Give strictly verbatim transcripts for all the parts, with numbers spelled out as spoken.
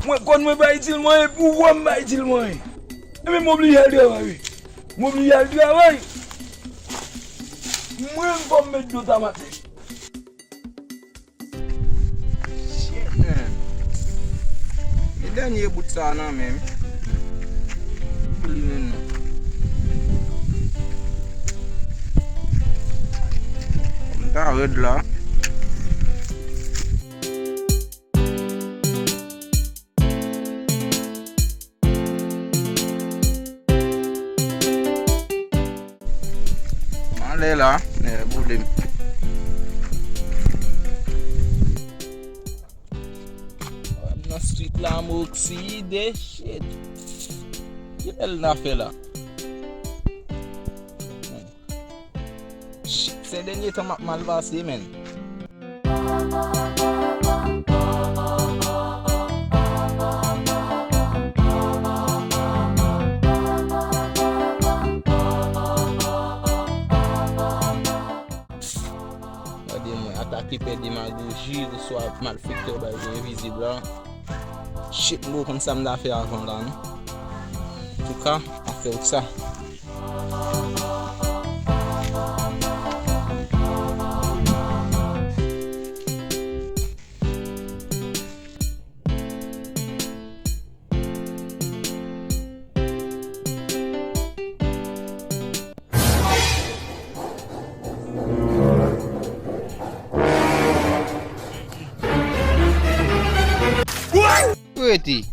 Mwen konn mwen bay di l mwen, pou wè m bay di l mwen. Ebyen, m oblije al travay, wi. M oblije al travay. Mwen, fò m met dlo ta maten. Shit, man. E dènye bout sa nan men m. Li menm nan. M ta rèd la. M ale la, nèg boule m. Nan street la, m okside, shit. Kilè l nan fè la? Shit, se dènye tan m ap mal pase, menn. Gade mwen, atake pè demagoji, oswa malfektè bay envizib la. Shit, m poko konn sa m ta fè avan la, non. Antouka, m ap fè w sa. Rete.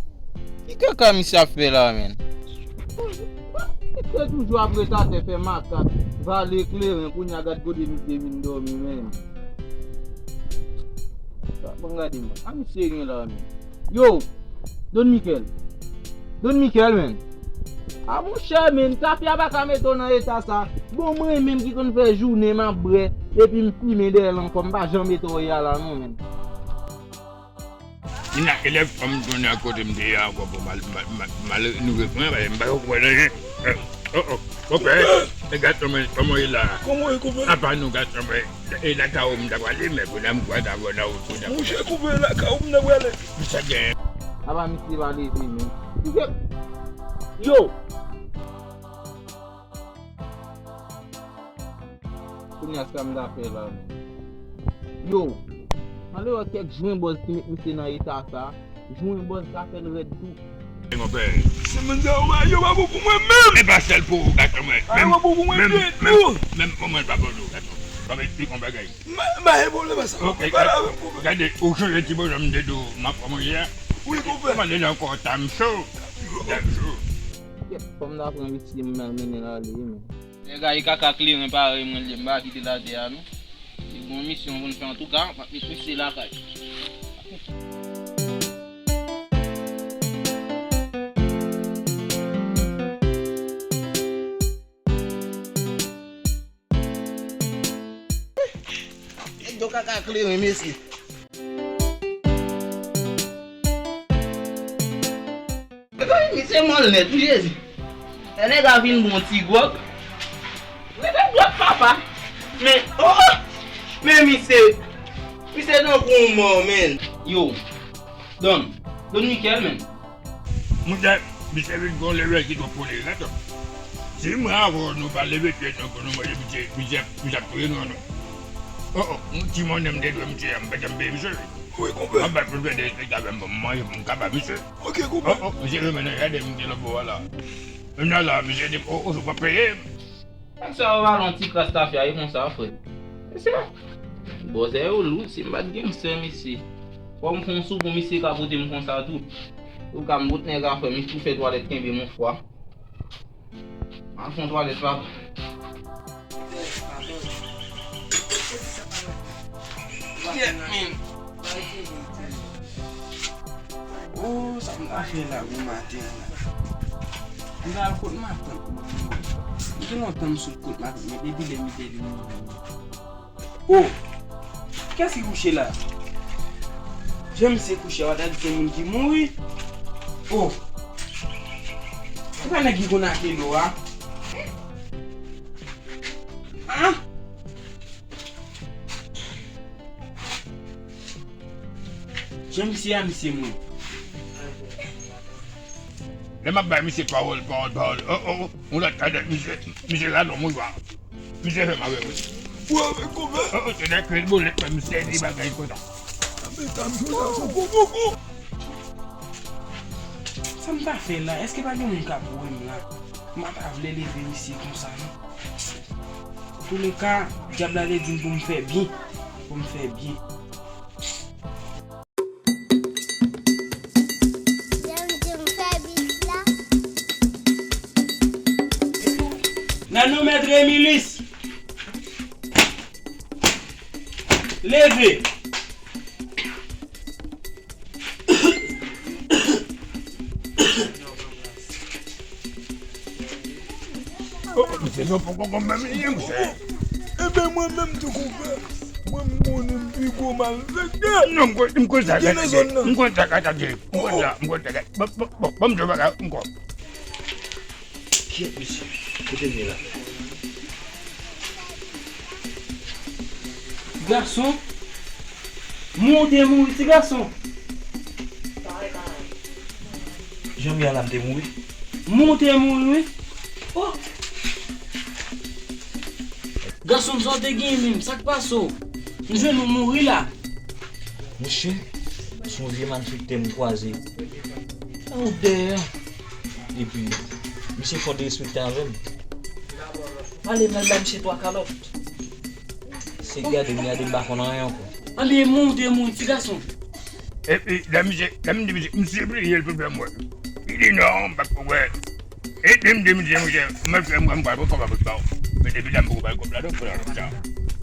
Ki kaka misye ap fè la, menn? Misye toujou ap ret atè fè makak, vale kleren, kounye a gad kote misye vin dòmi, menn. Sa, bon, gade, man. A misye gen la, menn. Yo, Don Mikel. Don Mikel, menn. A monchè, menn, kafe a pa ka mete w nan eta sa. Bon, mwen menm ki konn fè jounen m ap bwè, epi m fimen dèyè l ankò, m pa janm eta w ye a la, non, menn. Nina, elèv fanm tounen kote m te ye a ankò pou mal, mal, mal, mal nou repran, paske m pa konprann anyen. Oh, oh, konpè, e gason mwen, kòman w ye la? Kòman w ye, konpè? Apa nou, gason mwen, e lakay ou m ta prale, men kounye a m kwè ta vwè nan wout, kounye a. Monchè, konpè, lakay ou m ta prale. Misye gen. Apa misye pa leve, men. Yo! Kounye a sa m ta fè la, menn. Yo, ale wè kèk jwen bòz ki met misye nan eta sa. Jwen bòz ka fè l rèd tou. E monpè. Semèn sa yo pa, yo pa bon pou mwen menm. E pa sèl pou ou, gason mwen. A, yo pa bon pou mwen ditou. Menm, menm, menm, menm moman pa bon pou ou, gason. Ban m eksplike yon bagay. M pa gen pwoblèm ak sa. Ok, gade, ou chonje ti bonòm m te di w m ap kòmanse a? Wi, konpè. Mande l ankò, Tamcho. Tamcho. Kèt, fò m ta pran misye, m al mennen l ale, wi, menn. Nèg a e kaka kleren parèy mwen l ye, m pa kite l atè a, non. Li gon misyon pou l fè, antouka, m ap met misye lakay. Nèg yo kaka kleren, mesye. Misye mòl nèt, wi, Jezi. Lè nèg la vin bon ti gwòg. Mete gwòg, papa. Men, oh! Men misye. Misye tankou yon mò, menn. Yo. Don. Don Mikel, menn. Monchè, misye vin gon levèl ki twò kolere, tò. Si mwen avè w, nou pa leve pye nou pou nou manje misye, misye, misye ap touye nou, non. Oh, oh, yon ti monnen m te dwe misye a, m pa janm peye misye. Wi, konpè. M ap bat pou l fè de espektak avè m, pou m manje, pou m ka ba misye. Ok, konpè. Oh, oh, misye renmen nan jaden m te lòtbò a la. Menm nan la, misye di m, oh, oh, ou p ap peye m. Nèg sa yo vale yon ti kras tafya, e konsa, frè. Mesye, bòzè yo lou, si m pa t gangstè, mesye. Fò m fè yon sou pou misye ka pote m konsa tou. Ou ka m bout nèg a frè, m tou fè twalèt kenbe m yon fwa. M al fè yon twalèt, papa. Shit, man. Shit, man. Afè la gwo maten an la. M pral kot matant mwen. M gen lontan m sot kot matant mwen, depi lè m te li mouri. Oh! Kiyès ki kouche la? Jan misye kouche a, w ap ta di se moun ki mouri. Oh! Se pa nèg ki konn achte dlo a? Ah! Jan misye a, misye mouri. Lè m ap bay misye pawòl, pawòl, pawòl. Oh, oh, oh. Yon lòt kadèt, misye, misye la non, mwen wa. Misye fè m avè mwen. Ou avè konbyen? Oh, oh, se nèg ki bolèt, mwen misye di bagay konsa. Sa m ta fè la? Èske pa gen moun k ap wè m la? M pa ta vle leve misye konsa, non. Antouleka, dyab la te di m pou m fè byen. Pou m fè byen. Nan non Mèt Remilis. Leve. Oh, misye, nou poko konn menm li, monchè. Enben, mwen menm tou, konpè. Mwen, m konnen m pi gwo malfektè. Non, m konn, m konn sa, m konn sa, m konn sa, m konn sa, m konn sa. Bon, bon, bon, bon, m di w bagay ankò. Kiyès misye? Kote l ye la? Gason, mwen ou te mouri, ti gason. Jan m ye a la, m te mouri? Mwen ou te mouri, wi. Oh! Gason m, sa w te genyen menm? Sa k pase w? M jwenn ou mouri la. Monchè, se yon vye malfektè m kwaze. Nan wout dèyè a. Epi, misye fè yon derespekte avè m. Ale, m al ba misye twa kalòt. Se gade m, gade m pa konn anyen ankò. Anben, mwen ou te mouri, ti gason. Epi, lè misye, lè m di misye, misye priye l pou l fè m wè. Li di non, m p ap wè. E lè m di misye, monchè, mwen fè m wè, m pral pran kòb la pou l ba w. Men depi la, m poko bay kòb la, non, frè, sa.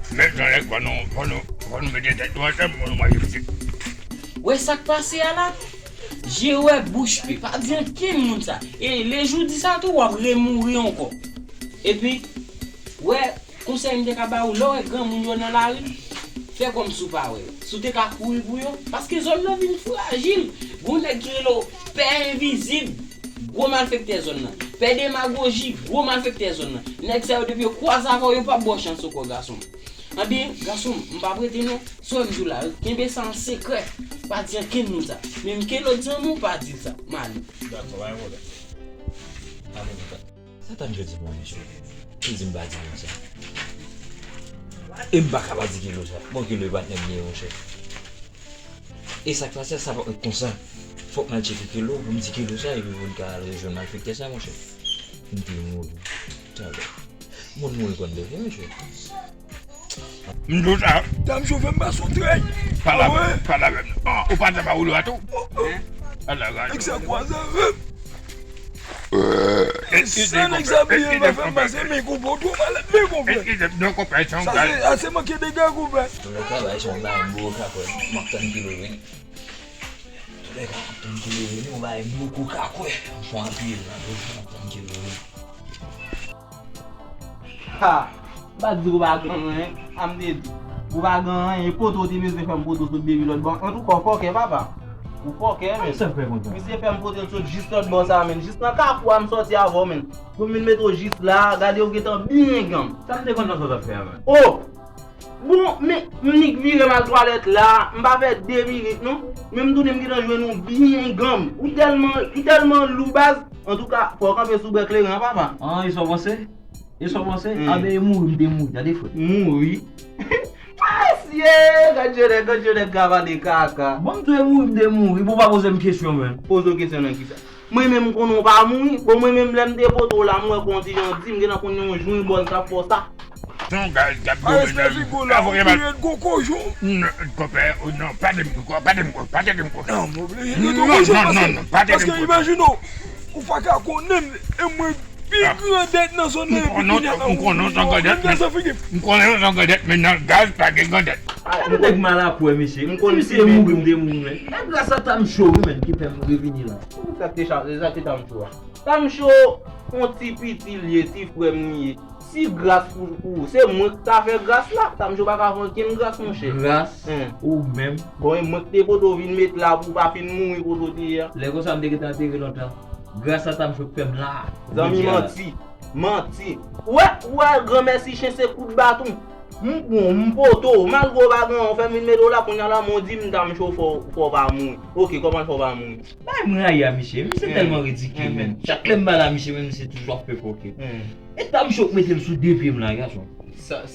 Men, jan lè, fò nou, fò nou, fò nou mete tèt nou ansanm, fò nou mache misye. Wè sa k pase a la? Je wè bouch pe. Pa di ankenn moun sa. E lejou di sa tou, w ap remouri ankò. Epi, wè, konsèy m te ka ba ou, lè w wè granmoun yo nan lari, fè kòmsi w pa wè yo. Si w te ka kouri pou yo, paske zòn nan vin frajil. Gon nèg ki rele w Pè Envizib, gwo malfektè zòn nan. Pè Demagoji, gwo malfektè zòn nan. Nèg sa yo, depi yo kwaze avè w, yo p ap ba w chans ankò, gason m. Anben, gason m, m p ap rete non. Sa w wè m di w la, kenbe sa an sekrè. Pa di ankenn moun sa. Menm ke lòt zanmi w, pa di l sa. M ale. Dakò, pa gen pwoblèm. Ale, m ale. Sa Tann jodi mwen, mesye? Li di m pa di nou sa. E m pa ka pa di Kelo sa. Bon, Kelo e patnè m li ye, monchè. E sa k pase, sa p ap ret konsa. Fòk m al tcheke Kelo pou m di Kelo sa, epi pou l ka al rejwenn malfektè sa, monchè. M te mouri. Talè. Moun mouri konn leve, mesye. M di w sa. Dam chofe m pa sou trèy. Pale avè m, pale avè m. Ah, ou pa t ap a woulo a tou? Hein? Ala gade. Nèg sa kwaze avè m. Sa nèg sa bliye l pa fè m pase men konpè, ou twò malad men konpè. Eskize m, non, konpè, se yon gaz. Sa se, a se manke dega konpè. Tout travay se yon bagay m bò ka kwè. M ap tann Kelo vini. Tout bagay m ap tann Kelo vini, yon bagay m bò ka kwè. M fè anpil nan tou, m ap tann Kelo vini. Ha! M pa t di w pa gen anyen, a m te di. Ou pa gen anyen, e poto w te bezwen fè m poto sot depi lòt bò. Antouka, w fòkè, papa. Ou fòkè, men. Sa fè kontan. Misye fè m pote l sot jis lòt bò sa, men. Jis nan kafou a m sòti avè w, men. Pou m vin mete w jis la, gade w gentan byen ganm. Sa m te kontan sa w t ap fè a, men. Oh! Bon, men, m nik vire m al twalèt la, m pa fè de minit, non. Men m tounen m gentan jwenn ou byen ganm. Ou tèlman, ou tèlman lou, baz. Antouka, fò w kanpe sou bwè kleren an, papa. An, e sa w panse? E sa w panse? Hmm. Anben, e mouri m te mouri, tande, frè. Mouri? Mesye, gad jan nèg, gad jan nèg ka pale kaka. Bon, m tou e mouri m te mouri, pou w pa poze m kesyon, menm. Poze w kesyon nan kisa? Mwen menm, m konnen w pa mouri. Bon, mwen menm, lè m te poto w la, m wè kon ti jan di, m gentan konn yon jou yon bòz k ap fè w sa. Son gaz k ap goumen nan. Respè figo la, ou pi rèd kou kochon. Non, konpè, non, pa tande m ankò, pa tande m ankò, pa tande m ankò. Non, m oblije rete kochon, non, non, non, pa tande m ankò. Paske imajine w, ou pa ka konnen m, e mwen pi grandèt nan zòn nan epi kounye a la, m konnen w se yon grandèt, men, m konnen w se yon grandèt, men nan gaz pa gen grandèt. M konn nèg malapwè, mesye. M konn si se mouri m te mouri, men. E gras a Tamcho, wi, men, ki fè m revini la. Sa te cha-, sa te Tamcho a. Tamcho, yon ti piti l ye, ti frè m li ye. Si gras pou, pou ou, se mwen k ta fè gras la. Tamcho pa ka fè okenn gras, monchè. Gras, ou menm. Bon, e mwen k te pote w vin met la pou w pa fin mouri kote w te ye a. Lè konsa, m te gentan antere lontan. Gras a Tamcho k fè m la. Zanmi manti. Manti. Ou wè, ou wè, granmèsi chen se kout baton. M pran w, m pote w, malgre w pa gen anyen, w fè m vin mete w la, kounye a la, men w di m Tamcho fò, fò w pa mouri. Oke, kòman fò w pa mouri? Bay m rayi a misye, misye tèlman ridikil, men. Chak lè m pale a misye, men misye toujou ap fè koke. E Tamcho k mete m sou de pye m la, gason.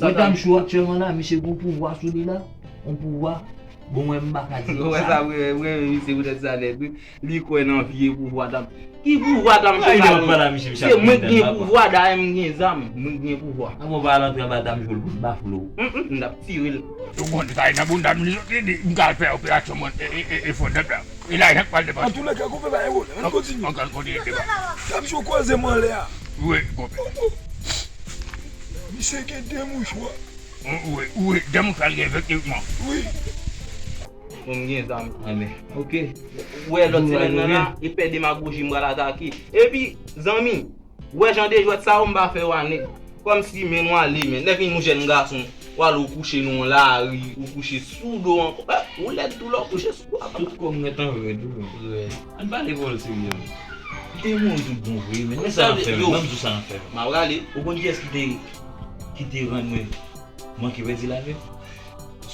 Mwen Tamcho aktyèlman la, misye gen yon pouvwa sou li la. Yon pouvwa. Bon, mwen m pa ka di sa. Ou wè sa, mwen, mwen, misye poutèt sa nèt, wi. Li kwè nan vye pouvwa Tam. Ki pouvwa Tamcho ka gen? Se mwen k gen pouvwa, dayè m gen zam, mwen k gen pouvwa. Avan w pa al antre anba Tamcho l pou l bafle w. M, m, m t ap tire l. Ou konn sa e nan bounda m li soti, li, m ka al fè operasyon mwen, e, e, e, e fon nèt la. E lajan k pral depanse. Antoulèka, konpè, pa gen pwoblèm. Ann kontinye. Ann kontinye deba. Tamcho kwaze m anlè a. Wi, konpè. Misye gen de mouchwa. Wi, wi, de mouchwa l gen efektivman. Wi. Bon, m gen zam. Anben, oke. Ou wè lòt semèn nan la, e pè demagoji m pral atake. Epi, zanmi, ou wè jan de jwèt sa yo, m pa fè yo a nèg. Kòmsi, men, nou ale, men. Lè fini, yon jèn gason, w ale, ou kouche nan yon lari, ou kouche sou do ankò. Eh, ou lèd tou lè w kouche sou do a, papa. Tout kò m gentan rèd, wi. Ann pale pawòl serye, wi. M te mouri tout bon vre, men. Men sa n ap fè, men. Ban m di w sa n ap fè, men. M ap rale. Ou konn kiyès ki te, ki te rann mwen manke pèdi lavi m?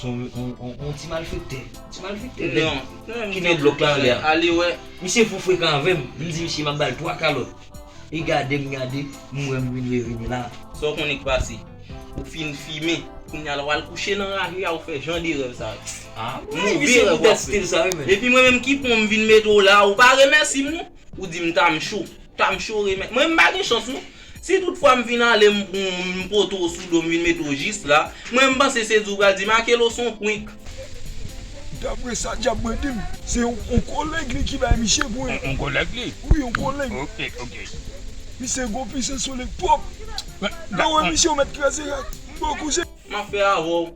Se yon, yon, yon, yon ti malfektè. Ti malfektè, nèg ki nan blòk la anlè a. Ale wè. Misye fou frekan avè m. M di misye m ap ba l twa kalòt. E gade m gade, m wè m vin revini la. Sa w konnen k pase? Ou fin fimen. Kounye a la, w al kouche nan lari a, ou fè jan de rèv sa yo. Ah, wi, misye poutèt stil sa, wi, men. Epi mwen menm ki pran w m vin mete w la, ou pa remèsi m, non. Ou di m Tamcho. Tamcho remèt. Mwen, m pa gen chans, non. Si toutfwa m vin ale, m, m, m pote w sou do, m vin mete w jis la, mwen, m panse se di w pral di m Akelo se yon prank. Daprè sa dyab mwen di m, se yon, yon kolèg li ki bay misye pou. Yon, yon kolèg li? Wi, yon kolèg. Oke, oke. Misye gon pisans sou li twòp. Lè w wè misye, w mèt kraze rak. M ba w kouzen. M ap fè avè w.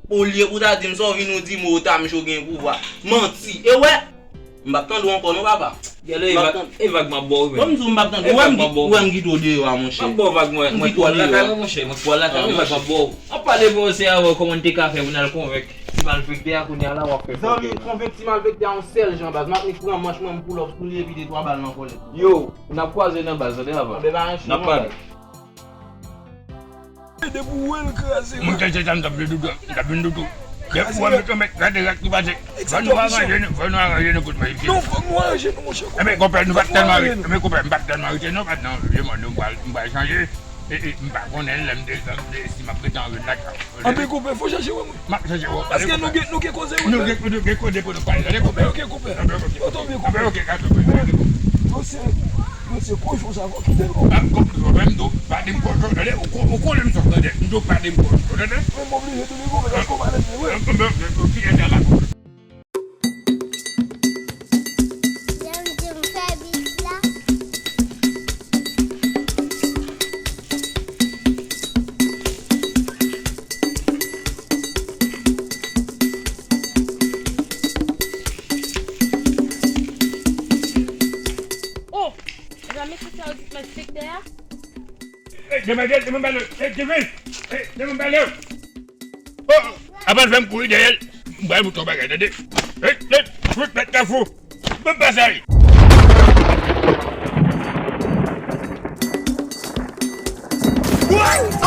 Olye pou w ta di m sa, w vin ou di m, o, Tamcho gen pouvwa. Manti. E wè, m p ap tande w ankò non, papa. Gade, e vag, e vag m ap ba w, men. Bon, m di w m p ap tande w. Ou wè m kite w deyò a, monchè. M ap ba w vag mwen, mwen pral lakay mwen, monchè. Mwen pral lakay mwen, e vag m ap ba w. M ap pale pou w, se avè w kòman n te ka fè pou n al konvenk ti malfektè a, kounye a la w ap fè. Zanmi, konvenk ti malfektè a yon sèl jan, baz. M ap nik pran manch mwen, m pull up sou li epi de twa bal nan kòlèt. Yo, n ap kwaze nan baz, tande, avan. N ap pale. Depi w wè l kraze. Mwen te se sa m t ap vle doudou, m t ap vin doudou. Depi w wè m tonbe, gade rak ki pase. Fò nou aranje nou, fò nou aranje nou kout mwen isit. Non, fòk nou aranje nou, monchè. Enben, konpè, nou pa t tèlman rete. Enben, konpè, m pa t tèlman rete, non, pa t nan vye mòd, nou pral, m pral chanje. E, e, m pa konnen lè m desann, si m ap rete anlè lakay. Anben, konpè, fò chèche wè mwen. M ap chèche wè w. Paske nou gen, nou gen koze, wi. Nou gen, nou gen koze pou nou pale, tande, konpè. Oke, oke, konpè. Anben, oke. Oke, oke, oke. Dosye, dosye kochon sa, fò kite l, konpè. Ah, konpè, menm tou, pa di m kochon, tande, ou ko-, ou konnen m sòt, tande, m tou pa di m kochon, tande. Men m oblije tou li, konpè, paske w pa lèd, wi. Anben, oke, oke, oke, la, konpè. Jan m di m fè bis la. Oh! Epa mesye sa yo di malfektè a? Ey, demen, demen, demen, bale. Ey, demen. Ey, demen, bale. Oh, apa l fè m kouri dèyè l? M pral montre w bagay, tande. Ey, ey, fout mèt kafou. Ban m pase a wi. Woy!